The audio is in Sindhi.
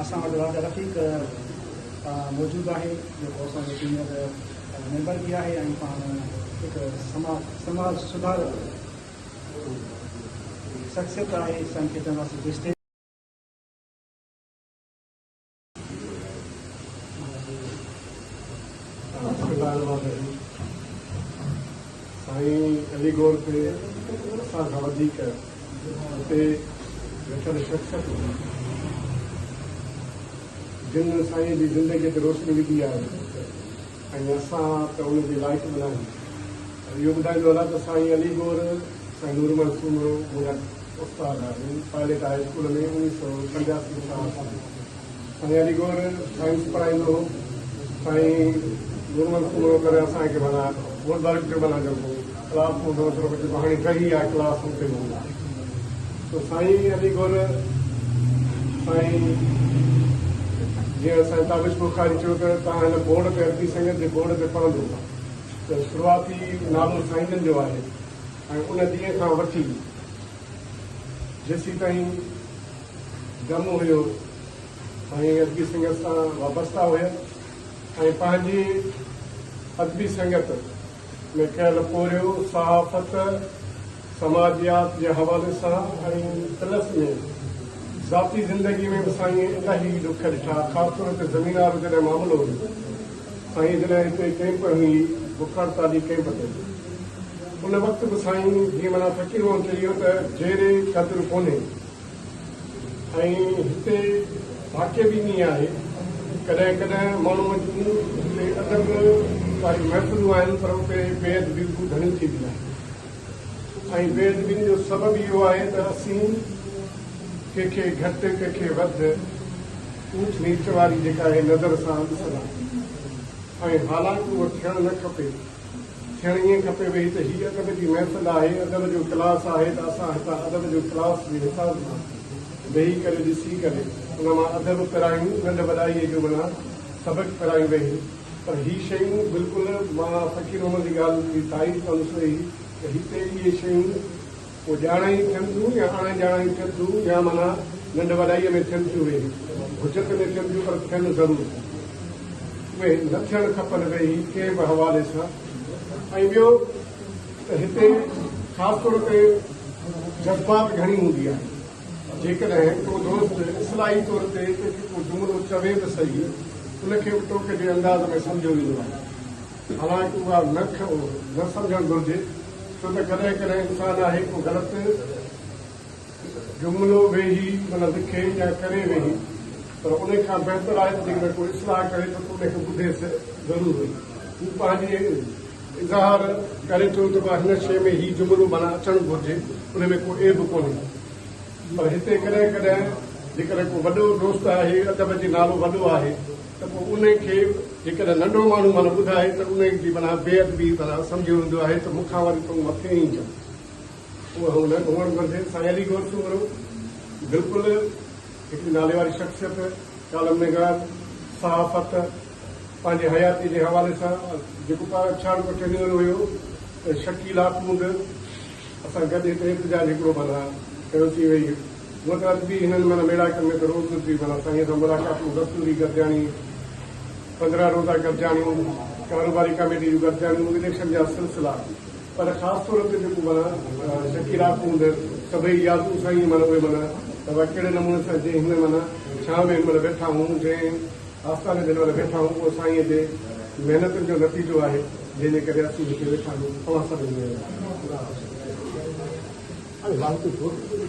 اسان وٽ راجا رفيق موجود آهي جيڪو اسان جو سينئر ميمبر به آهي ۽ پاڻ هڪ سماج سڌارڪ شخصيت آهي. سائين کي چونداسين ته اسٽيج. بسم الله الرحمٰن الرحيم. سائين علي گور تي اسان کان وڌيڪ هتي ويٺل شخصيتون جن سائين جي زندگي تي روشني وڌي آهي ۽ اسان ته ان جي لائق به ناهيون. پر اهو ٻڌائيندو هلان ته سائين علي گور، سائين نور محمد سومرو منهنجا استاد آهن. پائلٽ هاء اسڪول ۾ 1985 ڇهاسي سائين علي گور سائنس پڙهائيندو هو. سائين نور محمد سومرو ڪڏهن اسان کي معنيٰ ووڊ ورڪ جو معنيٰ جيڪو ڪلاس هوندو هو صرف جيڪو هاڻي ڊهي آهي ڪلاس اتي هوندو هو. سو سائين علي گور سائين جيئن سائين تابش بخاري چيو ته توهان هن بورڊ تي ادبي سنگت جي بورڊ تي پڙهندو ته شروعاتي نالو سائين جن جو آهي ۽ ان ڏينهن کان وٺي جيسيتائين دم هيو سائين ادبي سنگت سان وابسته هيا ۽ پنهنجي ادبي سنگت ۾ ڪيل پورهيو صحافت، سماجيات جي حوالي سان ۽ پلس ۾ ذاتي زندگي ۾ به سائين الاهي ڏک ڏٺا، خاص طور تي زمينار جڏهن معاملو هيو، سائين جڏهن هتي ڪئمپ هئي بک هڙتالي ڪئمپ تي ان وقت به سائين جيئن معنيٰ فقير محمد چئي ويو ته جيري قدر ڪونهي. ۽ هتي واقعي به ائين آهي. ڪڏهن ڪڏهن ماڻهوء جون هتي ادب واريون محفلون آهن پر اتي بي ادبيون به گهڻيون ٿينديون آهن ۽ بي ادبين جو سبب اهو آهي ته اسين ڪنهن کي گهٽ ڪنهن کي وڌ اونچ نيچ واري جيڪا آهي نظر سان ڏسندا آهيون ۽ حالانڪ اهو ٿيڻ نه کپي. ٿيڻ ائين کپي ويهي ته هي ادب جي محفل آهي، ادب جو ڪلاس آهي ته اسان هتان ادب جو ڪلاس جي حساب سان ويهي ڪري ڏسي ڪري ان مان ادب پرايون، ننڍ وڏائيء جو معنيٰ سبق پرايون ويهي پر هي شيون بلڪل مان فقير محمد جي ڳالهه جي تائيد ڪندس ويهي ته هتي اهي شيون پوء ڄاڻائي ٿين ٿيون يا اڻ ڄاڻائي ٿين ٿيون يا معنيٰ ننڍ وڏائيء ۾ ٿين ٿيون ويهي حجت ۾ ٿين ٿيون پر ٿين ضرور ٿيون. اهي نه ٿيڻ کپن ويهي ڪنهن به حوالي سان ۽ ٻيو ته هتي خاص طور تي جذبات گهڻي هوندي آهي. جيڪڏهن ڪو دوست اصلاحي طور تي ڪنهن کي ڪو جملو چوي به سهي ان کي به ٽوڪ جي انداز ۾ سمجهيو ويندو آهي. حالانڪ اها نه نه سمجهڻ گهرجي، ڇو ته ڪڏهن ڪڏهن انسان آهي ڪو غلط جملو ويهي معنيٰ لکي يا ڪري ويهي، پر ان کان بهتر آهي ته جيڪڏهن ڪو اصلاح ڪري ٿو ته ان کي ٻڌيس ضرور ويهي. هو پنهنجي اظهار ڪري ٿو ته ڀا هن شيء ۾ هي جملو معنيٰ اچڻ گهرجي، ان ۾ ڪو عيب ڪونهي. پر هتي ڪڏهن ڪڏهن جيڪڏهن ڪو وڏو دوست آهي، ادب جي نالو وڏو آهي، ته پوء انهي کي جيڪڏهن ننڍو ماڻهو معنيٰ ٻڌائي ته انهي جي معنيٰ بي ادبي معنيٰ سمجهيو ويندو آهي ته مون کان وري تون مٿي آهين ڇا؟ اهو نه هئڻ گهرجي. سائين علي گوهر سومرو بلڪل هڪڙي ناليواري شخصيت، ڪالم نگار، صحافت، پنهنجي حياتي جي حوالي سان جيڪو ڇاڙڪو ٽينيور هيو ته شڪيل آخوند اسان گڏ هتي احتجاج هڪڙو معنيٰ ڪيوسين ويهي. هونء ته ادبي هنن معنيٰ ميڙاڪن ۾ ته روز ٿي معنيٰ سائينء سان ملاقاتون، دستوري گڏجاڻي، 15 روزه گڏجاڻيون، ڪاروباري ڪميٽي جون گڏجاڻيون، اليڪشن جا سلسلا پر خاص طور تي جيڪو معنيٰ شڪيل آخوند سڀئي يادون سائينء معنيٰ اهي معنيٰ ته ڪهڙي نموني سان جنهن هن معنيٰ ڇانء ۾ هن مهل ويٺا آهيون، جنهن آستاني تي هن مهل ويٺا آهيون اهو سائينء جي محنتن جو نتيجو آهي جنهن جي ڪري اسين هتي ويٺا آهيون. اوهان سڀني جي خدا حافظ.